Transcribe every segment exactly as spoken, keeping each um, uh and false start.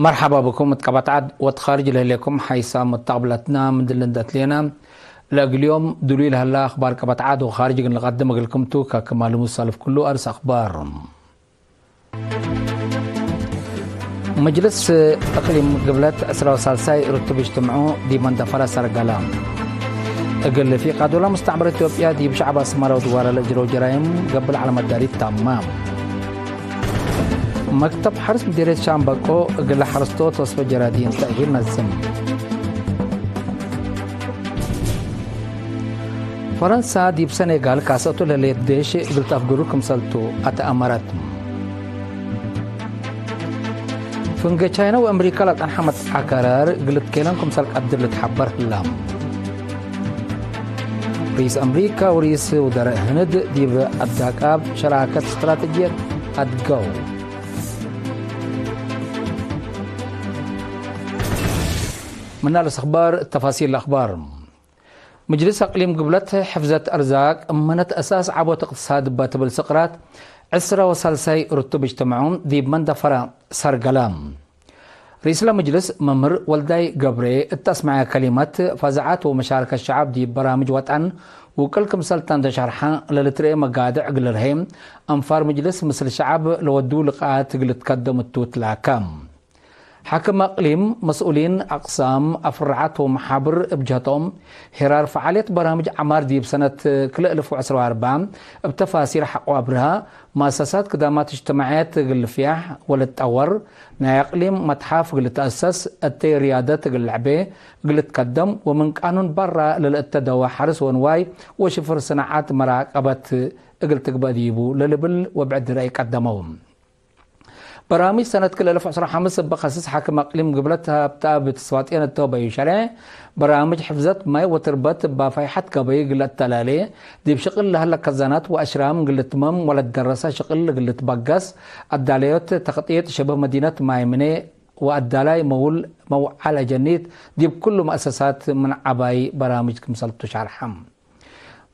መርሐባ ብኩም እት ቀበት ዐድ ወእት ካርጅ ለህሌኩም ሓይሳም ወተቅብለትና ምን ድል እንዴ አትሌና፣ ለእግል ዮም ድሉይ ለሀላ አኽባር ቀበት ዐድ ወካርጅ እግል ንቀድም እግልኩም ቱ። ከክማልሙ ሳልፍ ኩሉ አርስ አኽባር። መጅልስ እቅሊም ግብለት ዕስራ ወሳልሳይ ርቱብ እጅትምዑ ዲብ መንደፈረ ሰርገለ። እግል ፊቃዶላ ሙስተዕመረት ኢትዮጵያ ዲብ ሸዐብ አስመረ ወድዋረ ለእጅረው ጀራይም ገብእ ለዐለ መዳሊት ታማ። መክተብ ሐርስ ምዴርየት ሻምበቆ እግለ ሐረስቶት ወስፈ ጀራዲን ተእሂል ነዝም። ፈረንሳ ዲብ ሰኔጋል ካሰቱ ለህሌት ዴሽ እግል ተአፍግሩ ክምሰልቱ አተአመረት። ፍንጌ ቻይነ ወአምሪካ ለጸንሐ መትዐከረር እግል ልትኬለም ክምሰል ቀድር ልትሐበር ህላ። ርኢስ አምሪካ ወርኢስ ውደረእ ህንድ ዲብ አዳቃብ ሸራከት ስትራተጅየት አድገው። ምናልስ አኽባር፣ ተፋሲል አኽባር። ምጅልስ አቅሊም ግብለት ሕፍዘት አርዛቅ እመነት አሳስ ዐቦት እቅትሳድ እበ ትብል ስቅራት ዕስራ ወሳልሳይ ርቱብ እጅትምዑ ዲብ መንደፈረ ሰርገለ። ርኢስለ ምጅልስ መምህር ወልዳይ ገብሬ እት አስመዐ ከሊመት፣ ፈዛዐት ወመሻረከት ሸዐብ ዲብ በራምጅ ወጠን ውቅል ክምሰልተ እንዴ ሸርሐ፣ ለልትርኤ መጋድዕ እግል ልርሄ፣ አንፋር ምጅልስ ምስል ሸዐብ ለወድው ልቃት እግል ልትከደም እቱ ትላከ። ሓክም አቅሊም፣ መስኡሊን አቅሳም፣ አፍራዓት ወመሓብር እብ ጀህቶም፣ ሄራር ፈዓልየት በራምጅ ዐማር ዲብ ሰነት ክልኤ እልፍ ወዕስራ ወአርበዕ እብ ተፋሲር ሐቆ አብርሀ፣ መአሰሳት ክዳማት እጅትማዕየት እግል ልፍያሕ ወልትጠወር፣ ናይ አቅሊም መትሓፍ እግል ልትአሰስ፣ እተይ ርያደት እግል ልዕቤ እግል ልትከደም ወምን ቃኑን በራ ለልእተደወ ሐርስ ወንዋይ ወሽፍር ስናዓት መራቀበት እግል ትግበእ ዲቡ ለልብል ወብዕድ ረአይ ቀደመው። በራምጅ ሰነት ክልኤ እልፍ ወዕስራ ወሐምስ እበ ከስስ ሓክም አቅሊም ግብለት ሀብተአብ ትስፋጤን እተው በዩ ሸሬዕ፣ በራምጅ ሕፍዘት ማይ ወትርበት እበ ፋይሐት ገበይ እግል ለአተላሌ፣ ዲብ ሽቅል ለሀለ ከዛናት ወአሽራም እግል ልትመም ወለትደረሰ ሽቅል እግል ልትበገስ፣ አዳለዮት ተክጥየት ሸበህ መዲነት ማይ ምኔ ወአዳላይ መውል መውዓል አጀኒት ዲብ ኩሉ መአሰሳት ምን ዐባይ በራምጅ ክምሰልቱ ሻርሐ።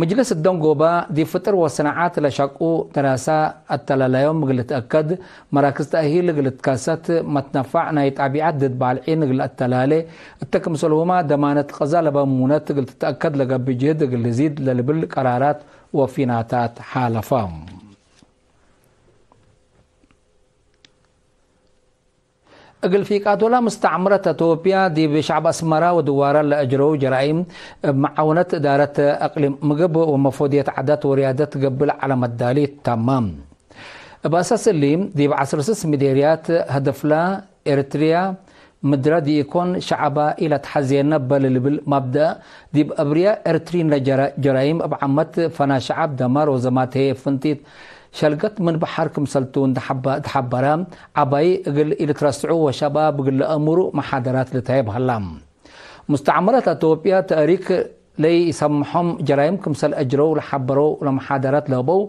ምጅልስ ደንጎባ፣ ዲብ ፍጥር ወሰናዓት ለሸቁ ደራሳ አተላላዮም እግል ልትአከድ፣ መራክዝ ተእሂል እግል ልትከሰት፣ መትነፋዕ ናይ ጣቢዐት ድድ ባልዒን እግል ለአተላሌ፣ እተ ክምሰልሁመ ደማነት ቀዛ ለበ ሙነት እግል ትትአከድ ለገብእ ጅህድ እግል ልዚድ ለልብል ቀራራት ወፊናታት ሓለፈ። እግል ፊቃዶላ ሙስተዕምረት አቶብያ ዲብ ሸዕብ አስመረ ወድዋረ ለአጅረው ጀራይም፣ እብ መዓውነት እዳረት አቅሊም ምግብ ወመፎድየት ዓዳት ወርያደት ገብእ ለዐለ መዳሊት ታማም። እብ አሳስ እሊ፣ ዲብ ዐስር ስስ ምዴርያት ሀደፍላ ኤረትርያ ምድረ ዲኢኮን ሸዐባ ኢለትሐዜነ በ ለልብል መብደእ፣ ዲብ አብርያ ኤረትሪን ለጀረ ጀራይም እብ ዓመት ፈና ሸዐብ ደማር ወዘማት ህዬ ፍንቲት ሸልገት ምን በሐር ክምሰልቱ እንዴ ሐበ-፣ ተሐበረ፣ ዐባይ እግል ኢልትረስዑ ወሸባብ እግል ለአእምሩ መሓደራት ልትሀየብ ሀላ። ሙስተዕመረት አቶብያ ተእሪክ ለይሰምሖም ጀራይም ክምሰል አጅረው ለሐበረው ለመሓደራት ለህበው፣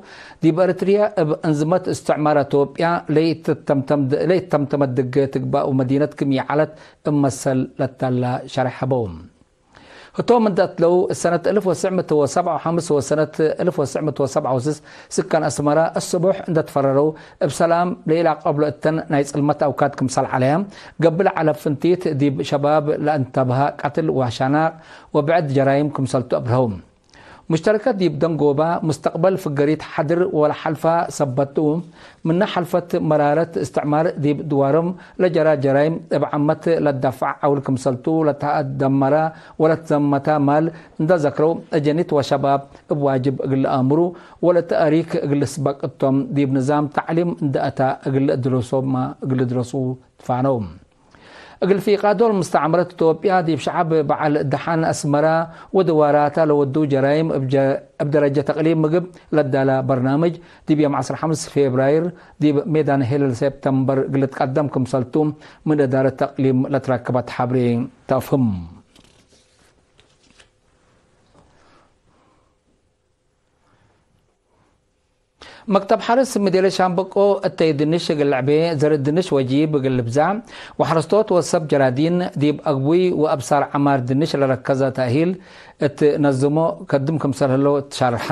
ዲብ ኤረትርያ እብ አንዝመት እስትዕማር አቶብያ ለይትተምተም-፣ ለይተምተመት ድጌ ትግባእ ወመዲነት ክም ይዐለት እብ መሰል ለታላ ሸርሕ ሀበው። ህቶም እንዴ አትለው፣ ሰነት እልፍ ወትስዕ ምእት ወሰብዓ ወሐምስ ወሰነት እልፍ ወትስዕ ምእት ወሰብዓ ወስስ ስካን አስመረ አስቡሕ እንዴ ትፈረረው፣ እብ ሰላም ለኢለአቀብሎ እተን ናይ ጽልመት አውካድ ክምሰል ዐለየ፣ ገብእ ለዐለ ፍንቲት ዲብ ሸባብ ለአንተብሀ ቀትል ወአሻናቅ ወብዕድ ጀራይም ክምሰልቱ አብርሀው። ሙሽተረከት ዲብ ደንጎባ፣ ሙስተቅበል ፍገሪት ሓድር ወለሐልፋ ሰበት ቱ፣ ምነ ሐልፈት መራረት እስትዕማር ዲብ ድዋሮም ለጀራ ጀራይም እብ ዓመት ለትደፈዕ ዐውል ክምሰልቱ ለተአደመረ ወለትዘመተ ማል እንዴ ዘክረው፣ አጀኒት ወሸባብ እብ ዋጅብ እግል ለአምሩ ወለተአሪክ እግል ልስበቅ እቶም፣ ዲብ ንዛም ተዕሊም እንዴ አታ እግል ልድረሶመ እግል ልድረሱ ትፋነው። እግል ፊቃዶል ሙስተዕመረት ኢትዮጵያ ዲብ ሸዐብ በዐል ደሓን አስመረ ወድዋራታ ለወዱ ጀራይም እብ ጀ-፣ እብ ደረጀት እቅሊም ምግብ ለዳላ በርናምጅ ዲብ ዮም ዐስር ሐምስ ፌብራይር ዲብ ሜዳን ሄለል ሴፕተምበር እግል ልትቀደም ክምሰልቱ ምን እዳረት እቅሊም ለትረከበት ሐብሬ ተአፍህም። መክተብ ሐርስ ምዴርየት ሻምበቆ እተይ ድንሽ እግል ልዕቤ፣ ዘርእ ድንሽ ወጂብ እግል ልብዛዕ ወሐረስቶት ወሰብ ጀራዲን ዲብ አግቡይ ወአብሳር ዐማር ድንሽ ለረከዘ ተእሂል እት ነዝሞ ከድም ክምሰል ህለው ትሻርሐ።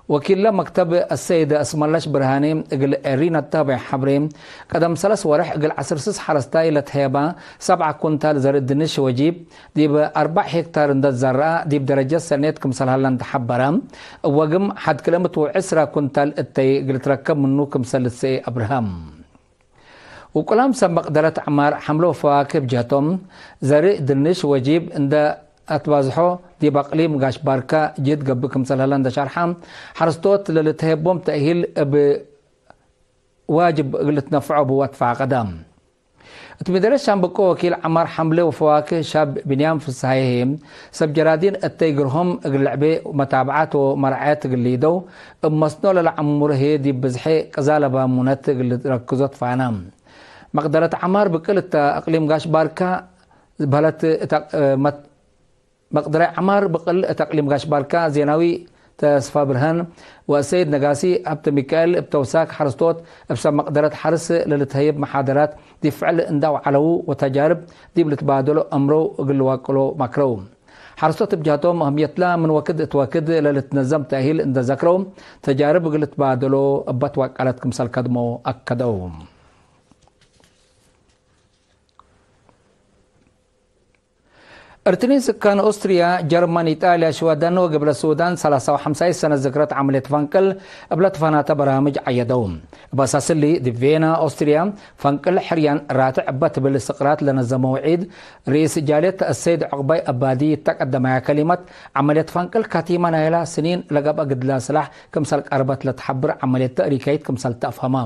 ወኪለ መክተብ አሰይድ አስመላሽ ብርሃኔ እግል ኤሪና ታቤዕ ሐብሬ፣ ቀደም ሰለስ ወርሕ እግል ዐስር ስስ ሐረስታይ ለትሄባ ሰብዓ ኩንታል ዘርእ ድንሽ ወጂብ፣ ዲብ አርበዕ ሄክታር እንደ ዘረአ፣ ዲብ ደረጀት ሰኔት ክምሰል ሀለ እንደ ሐበረ፣ እወግም ሐድ ክልኤ ምእት ወዕስራ ኩንታል እተይ እግል ትረከብ ምኑ ክምሰል ልትሰኤ አብርሃም። ውቁላም ሰብ መቅደረት ዐማር ሐምለ ወፈዋክህ ብጀቶም፣ ዘርእ ድንሽ ወጂብ እንደ አትባዝሖ፣ ዲብ አቅሊም ጋሽ ባርካ ጅህድ ገብእ ክምሰል ሀለ እንደ ሸርሐ፣ ሐረስቶት ለልትሀየቦም ተእሂል እብ ዋጅብ እግል ልትነፍዖ ብወ አትፋቀደ። እት ምደርየት ሻምበቆ ወኪል ዐማር ሐምለ ወፈዋክህ ሻብ ብንያም ፍስሃየ ህዬ፣ ሰብ ጀራዲን እተይ ግርሆም እግል ልዕቤ መታብዓት ወመርዐየት እግል ሊደው፣ እብ መስኖ ለለዐምሩ ህዬ ዲብ ብዝሐ ቅዛለበ ሙነት እግል ልረክዞ ትፋነ። መቅደረት ዐማር ብቅል እተ አቅሊም ጋሽ ባርካ በህለት እተ መት-፣ መቅደረ ዐማር ብቅል እት አቅሊም ጋሽ ባርካ ዜናዊ ተስፋ ብርሀን ወሰይድ ነጋሲ ሀብተ ሚካኤል እብ ተውሳክ ሐረስቶት እብ ሰብ መቅደረት ሐርስ ለልትሀየብ መሓደራት ዲብ ፍዕል እንደ አውዐለው ወተጃርብ ዲብ ልትባደሎ አምረው እግል ልዋቅሎ መክረው። ሐረስቶት እብ ጀህቶም አህምየትላ ምን ወክድ እት ወክድ ለልትነዘም ተእሂል እንደ ዘክረው፣ ተጃርብ እግል ልትባደሎ እበ ትዋቀለት ክምሰል ከድሞ አከደው። እርትኒን ስካን ኦስትርያ፣ ጀርመን፣ ኢጣልያ፣ ሽወደን ወግብለ ሱዳን ሰላሳ ወሐምሳይት ሰነት ዝክረት ዐመልየት ፈንቅል እብ ለትፈናተ በራምጅ ዐየደው። እብ አሳስ እሊ፣ ዲብ ቬና፣ ኦስትርያ፣ ፈንቅል ሕርያን ራትዕ እበ ትብል ስቅራት ለነዘመው ዒድ፣ ርኢስ ጃልየት አሰይድ ዑቅባይ አባዲ እተ ቀደማያ ከሊመት፣ ዐመልየት ፈንቅል ካቲመ ናይላ ስኒን ለገብአ ግድለ ስላሕ ክምሰል ቀርበት ለትሐብር ዐመልየት ተእሪካይት ክምሰል ተአፍሀመ።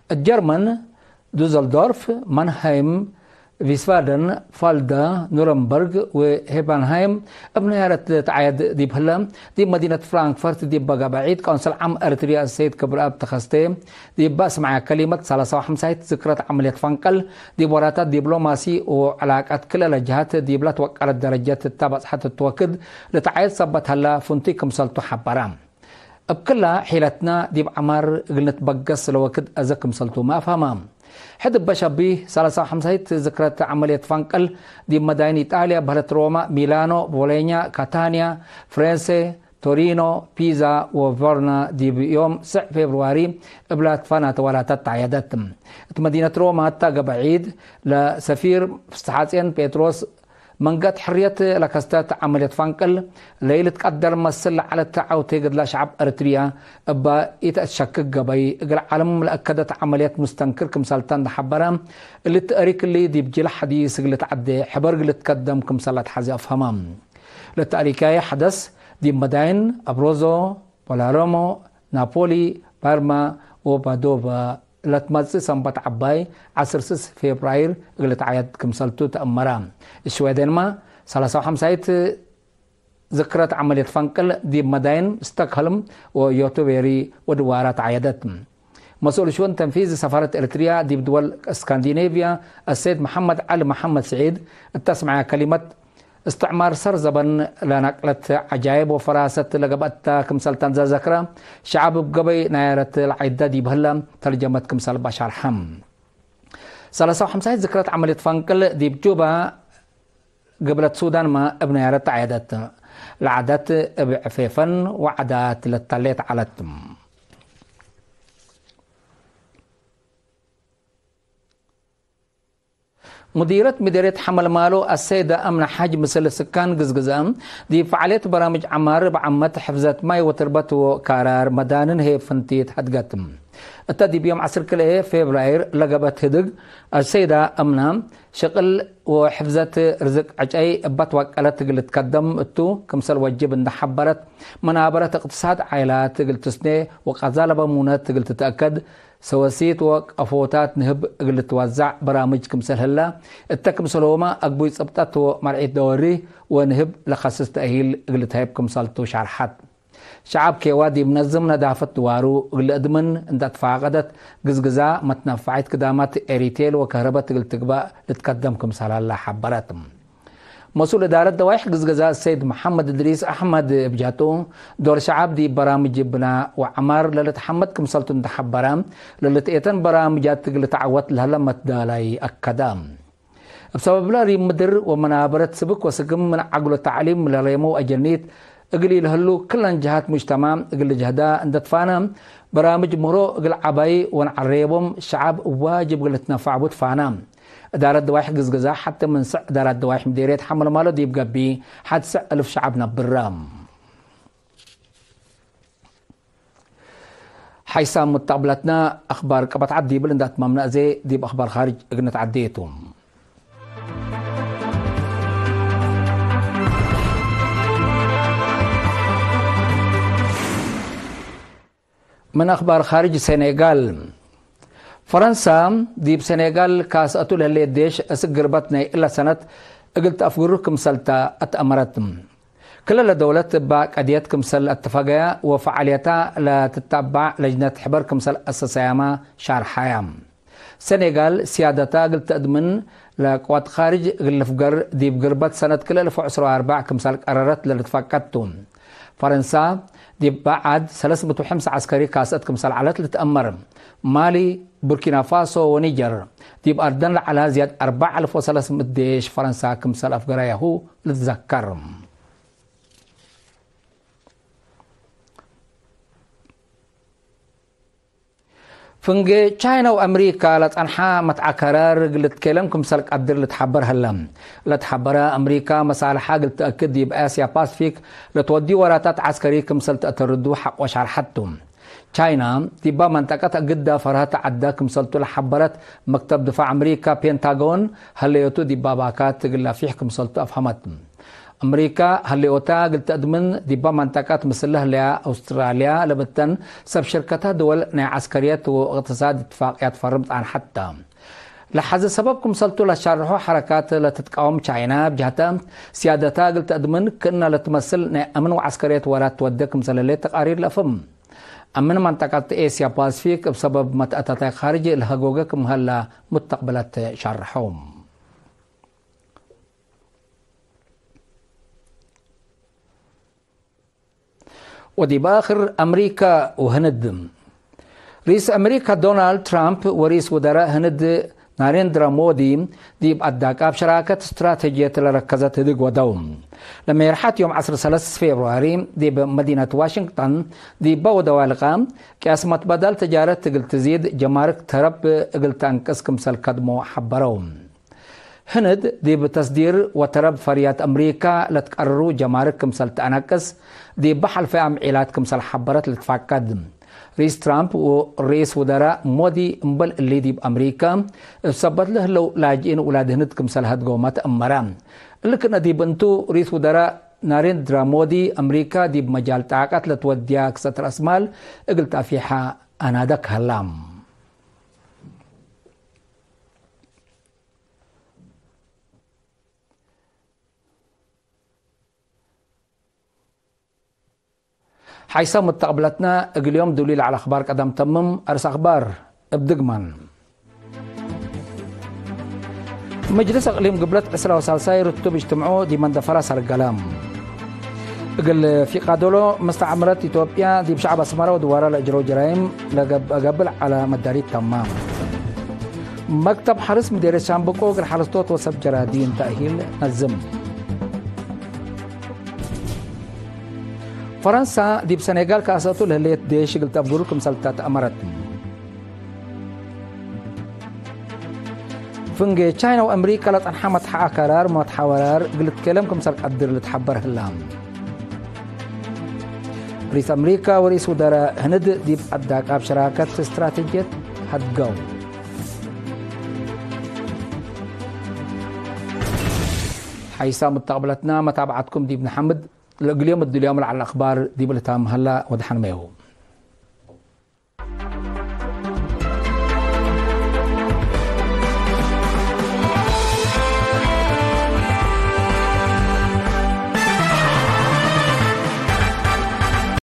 እት ጀርመን፣ ዱሰልዶርፍ፣ ማንሃይም፣ ቪስባደን፣ ፋልደ፣ ኑረምበርግ ወሄፐንሃይም እብ ነያረት ለትዓየድ ዲብ ህለ፣ ዲብ መዲነት ፍራንክፈርት ዲብ በገብአ ዒድ፣ ቆንስል ዓም ኤረትርያ አሰይድ ክብረአብ ተኸስተ ዲብ አስመዐያ ከሊመት፣ ሰላሳ ወሐምሳይት ዝክረት ዐመልየት ፈንቀል፣ ዲብ ወራታት ዲፕሎማሲ ወዕላቀት ክልኤ ለጀሃት ዲብ ለትወቀለት ደረጀት እተ በጽሐት እት ወክድ፣ ለትዓየድ ሰበት ሀላ ፍንቱይ ክምሰልቱ ሐበረ። እብ ክላ ሒለትና ዲብ ዐማር እግል ንትበገስ ለወክድ አዘ ክምሰልቱመ አፍሀመ። ሕድ እበ ሸቢህ፣ ሰላሳ ወሐምሳይት ዝክረት ዐመልየት ፈንቅል ዲብ መዳይን ኢጣልያ በህለት ሮማ፣ ሚላኖ፣ ቦሎኛ፣ ካታንያ፣ ፍሬንሴ፣ ቶሪኖ፣ ፒዛ ወቨሮና ዲብ ዮም ስዕ ፌብርዋሪ እብላ ትፋናተ ወላታት ተዓየደት። እት መዲነት ሮማ እተ ገብአ ዒድ፣ ለሰፊር ፍስሐጼን ጴጥሮስ መንገት ሕርየት ለከስተት ዐመልየት ፈንቅል፣ ለኢልትቀደር መስል ለዐለት ዐውቴ ግድለ ሸዐብ ኤረትርያ እበ ኢተአትሸክክ ገበይ፣ እግል ዐለም ለአከደት ዐመልየት ሙስተንክር ክምሰልተ እንደ ሐበረ፣ እሊ ተእሪክ እሊ ዲብ ጅለ ሐዲስ እግል ልትዐዴ ሕበር እግል ልትከደም ክምሰል ለትሐዜ አፍሀመ። ለተእሪካይ ሐደስ ዲብ መዳይን አብሮዞ፣ ፓለርሞ፣ ናፖሊ፣ ፓርማ ወፓዶቫ ለትመጽእ ሰንበት ዐባይ ዐስር ስስ ፌብራይር እግል ልትዓየድ ክምሰልቱ ተአመረ። ሽዌደንመ፣ ሰላሳ ወሐምሳይት ዝክረት ዐመልየት ፈንቅል ዲብ መዳይን ስቶክሆልም ወዮቶቤሪ ወድዋራ ተዓየደት። መስኡል ሽኡን ተንፊዝ ሰፋረት ኤረትርያ ዲብ ድወል እስካንዲኔቭያ አሰይድ መሐመድ ዐሊ መሐመድ ስዒድ እተ አስመዐያ ከሊመት፣ እስትዕማር ሰር ዘበን ለነቅለት ዐጃይብ ወፈራሰት ለገብአት ክምሰል ተንዘዘክረ፣ ሸዐብ እብ ገበይ ናየረት ለዐይደ ዲብ ህለ ተርጀመት ክምሰል በሸርሐ። ሰላሳ ወሐምሳይት ዝክረት ዐመልየት ፈንቅል ዲብ ጁባ ግብለት ሱዳንመ እብ ናየረት ተዐየደት። ለዐደት እብ ዕፌፈን ወዐዳት ለተሌት ዐለት። ሙዲረት ምዴርየት ሐመልማሎ አሰይደ አምነ ሐጅ ምስል ስካን ግዝግዘ፣ ዲብ ፈዓልየት በራምጅ ዐማር እብ ዓመት ሕፍዘት ማይ ወትርበት ወካራር መዳንን ህዬ ፍንቲት ሀድገት። እተ ዲብ ዮም ዐስር ክልኤ ፌብራይር ለገብአት ህድግ፣ አሰይደ አምነ፣ ሽቅል ወሕፍዘት ርዝቅ ዕጨይ እበ ትወቀለት እግል ልትከደም እቱ ክምሰል ወጅብ እንደ ሐበረት፣ መናበረት እቅትሳድ ዓይላት እግል ትስኔ ወቀዛለበ ሙነት እግል ትትአከድ፣ ሰወሲት ወቀፎታት ንህብ እግል ልትወዛዕ በራምጅ ክምሰል ህለ፣ እተ ክምሰልሁመ አግቡይ ጽብጠት ወመርዒት ደወሪ ወንህብ ለከስስ ተእሂል እግል ልትሀይብ ክምሰልቱ ሸርሐት። ሸዐብ ኬዋ ዲብ ነዝም ነዳፈት ድዋሩ እግል ለአድምን እንደ አትፋቀደት፣ ግዝግዛ መትነፋዒት ክዳማት ኤሪቴል ወከህረበት እግል ትግባእ ልትከደም ክምሰል ሀላ ሐበረት። መስኡል እዳረት ደዋይሕ ግዝገዛ ሰይድ መሐመድ እድሪስ አሕመድ እብ ጃቱ፣ ዶር ሸዐብ ዲብ በራምጅ ብና ወዐማር ለልትሐመድ ክምሰልቱ እንደ ሐበረ፣ ለልትኤተን በራምጃት እግል ልትዐወት ለህለ መትዳላይ አከደ። እብ ሰበብለ ሪም ምድር ወመናበረት ስብክ ወስግም ምን ዐግሎ ተዕሊም ለሬመው አጀኒት እግል ኢለህሉ ክለን ጀሃት ሙጅተማዕ እግል ልጅህዳ እንደ ትፋነ፣ በራምጅ ምህሮ እግል ዐባይ ወንዐሬቦም ሸዐብ ዋጅብ እግል ልትነፈዕ ቡ ትፋነ። እዳረት ደዋይሕ ግዝግዛ ሐቴ ምን ስዕ እዳረት ደዋይሕ ምዴርየት ሐመልማሎ ዲብ ገብእ ሐድ ስዕ እልፍ ሸዐብ ነብረ። ሓይሳም ሙተቅብለትነ አኽባር ቀበት ዐድ ዲብል እንደ አትማምነ አዜ ዲብ አኽባር ካርጅ እግል ንትዐዴ ቱ። ምን አኽባር ካርጅ፣ ሴኔጋል። ፈረንሳ ዲብ ሴኔጋል ካስአቱ ለህሌት ዴሽ እስክ ግርበት ናይ እለ ሰነት እግል ተአፍግሩ ክምሰል ተ አትአመረት። ክለ ለደውለት እባ ቀድየት ክምሰል ለአትፋገያ ወፈዓልየታ ለትታባዕ ለጅነት ሕበር ክምሰል አሰሰያማ ሻርሐያ። ሰኔጋል፣ ሲያደታ እግል ተአድምን ለቅዋት ካርጅ እግል ልፍገር ዲብ ግርበት ሰነት ክልኤ እልፍ ወዕስር ወአርበዕ ክምሰል ቀረረት ለልትፈቀድ ቱ። ፈረንሳ፣ ዲብ በዓድ ሰለስ ምእት ወሐምሳ ዐስከሪ ካስአት ክምሰል ዐለት ልትአመር። ማሊ፣ ቡርኪና ፋሶ ወኒጀር፣ ዲብ አርደን ለዐላ ዝያድ አርበዕ አልፍ ወሰለስ ምእት ዴሽ ፈረንሳ ክምሰል አፍገረያሁ ልትዘከር። ፍንጌ ቻይና ወአምሪካ ለጸንሐ መትዐ ከራር እግል ልትኬለም ክምሰል ቀድር ልትሐበር ሀለ። ለትሐበረ አምሪካ መሳልሐ እግል ተአክድ ዲብ ኤስያ ፓስፊክ ለትወድዩ ወራታት ዐስከሪ ክምሰል ተአተርዱ ሐቆ ሻርሐት ቱ። ቻይና ዲባ መንጠቀት እግዳ ፈርሀት ዐዳ ክምሰልቱ ለሐበረት መክተብ ድፋዕ አምሪካ ፔንታጎን ሀለዮቱ ዲባ ባካት እግል ለፊሕ ክምሰልቱ አፍሀመት። አምሪካ ሀሌኦታ እግል ተአድምን፣ ዲባ መንጠቀት ምስል ለህለያ አውስትራልያ ለብተን ሰብ ሽርከታ ድወል ናይ ዐስከርየት ወእቅትሳድ እትፋቅያት ፈርም ጸንሐት ተ። ለሐዚ ሰበብ ክምሰልቱ ለሻርሖ ሐረካት ለትትቃወም ቻይና፣ እብ ጀህተ፣ ሲያደታ እግል ተአድምን ክእነ ለትመስል ናይ አምን ወዐስከርየት ወራት ትወዴ ክምሰል ህሌት ተቃሪር ለአፍህም። አምን መንጠቀት ኤስያ ፓስፊክ እብ ሰበብ መትአታታይ ካርጅ ለሀጎገ ክም ሀላ ሙተቅብለት ሻርሖ። ወዲብ አክር፣ አምሪካ ወህንድ። ሪስ አምሪካ ዶናልድ ትራምፕ ወሪስ ውደራእ ህንድ ናሬንድራ ሞዲ ዲብ አዳቃብ ሸራከት ስትራተጅየት ለረከዘት ህድግ ወደው። ለሜርሐት ዮም ዐስር ሰለስ ፌብሩዋሪ ዲብ መዲነት ዋሽንግጠን ዲበ ወደዋ ልቃ ቅያስ መትበዳል ተጃረት እግል ትዚድ፣ ጀማርክ ተረብ እግል ተአንቅስ ክምሰል ከድሞ ሐበረው። ህንድ ዲብ ተስዲር ወተረብ ፈርያት አምሪካ ለትቀርሩ ጀማርክ ክምሰል ተአነቅስ፣ ዲበ ሐልፈ አምዒላት ክምሰል ሐበረት ልትፋቀድ። ሪስ ትራምፕ ወሪስ ውደራእ ሞዲ እምበል እሊ ዲብ አምሪካ እብ ሰበት ለህለው ላጅኢን ውላድ ህንድ ክምሰል ሀድጎመ ተአመረ። እሊ ክእነ ዲብ እንቱ፣ ሪስ ውደራእ ናሬንድራ ሞዲ አምሪካ ዲብ መጃል ጣቀት ለትወድያ ክሰት ረአስማል እግል ተአፊሐ አናደክ ሀላ። ሓይሰ ሙተቅብለትነ፣ እግል ዮም ዱሊ ለዐለ አኽባር ቀደም ተምም። አርስ አኽባር እብ ድግመን። መጅልስ አቅሊም ግብለት ዕስራ ወሳልሳይ ርቱብ እጅትምዑ ዲብ መንደፈራ ሰርገለ። እግል ፊቃዶሎ፣ መስተዕምረት ኢትዮጵያ ዲብ ሸዐብ አስመረ ወድዋራ ለአጅረው ጀራይም ለገብእ አገብእ ለዐለ መዳሊት ተመ። መክተብ ሐርስ ምዴርየት ሻምብቆ እግል ሐረስቶት ወሰብ ጀራዲን ተእሂል ነዝም። ፈረንሳ ዲብ ሰኔጋል ከአሰቱ ለህሌት ዴሽ እግል ተአፍግሩ ክምሰልተ ተአመረት። ፍንጌ ቻይና ወአምሪካ ለጸንሐ መትሐ አከራር መትሐ ወራር እግል ልትኬለም ክምሰል ቀድር ልትሐበር ህላ። ሪስ አምሪካ ወሪስ ውደራእ ህንድ ዲብ አዳቃብ ሸራከት ስትራቴጅየት ሀድገው። ሓይሳ ሙተቅብለትና መታብዓትኩም ዲብ ነሐምድ። ለእግል ዮም እድልዮም ለዐለ አኽባር ዲብ ልታም ሀላ ወደሐንመዩ።